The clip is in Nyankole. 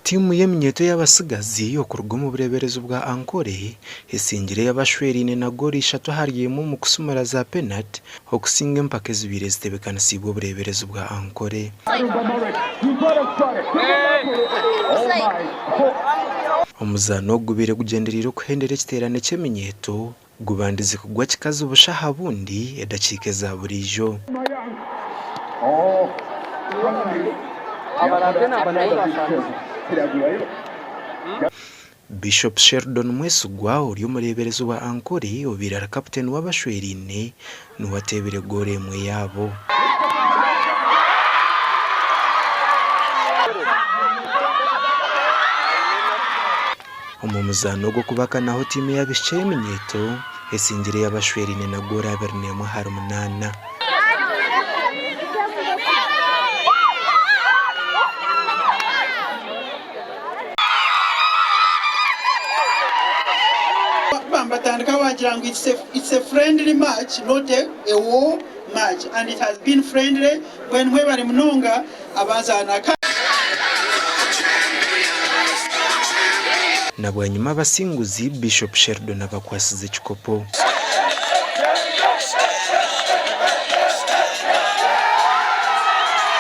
Tiimu y'eminyeeto ey'abatsigazi okuruga omu bureeberezi bwa Ankole esingire ey'abashweraine na goolo ishatu ahari emwe omu kusimura za penati okusinga empaka ezibaire zitebeekanisiibwe obureeberezi bwa Ankole. Omuzaano ogu gubaire gugyendereire okuhendera ekiteerane ky'eminyeeto gubandize kugwa kikazi busha aha bundi edakiika eza buriijo. Bishop Sheldon Mwesigwa ori omureeberezi wa Ankole obaire ari kaputeni w'abashweraine niwe ateebire goolo emwe yaabo. Omu muzaano ogw'okubakanaho tiimu ey'abaishiki ey'eminyeeto esingire ey'abashweraine na goolo 21 ahari munaana. Batandika bagira ngu it's a friendly match not a war match and it has been friendly mbwenu mwebare munonga abazaana. Na bwanyima abasinguzi, Bishop Sheldon abakwasize ekikopo.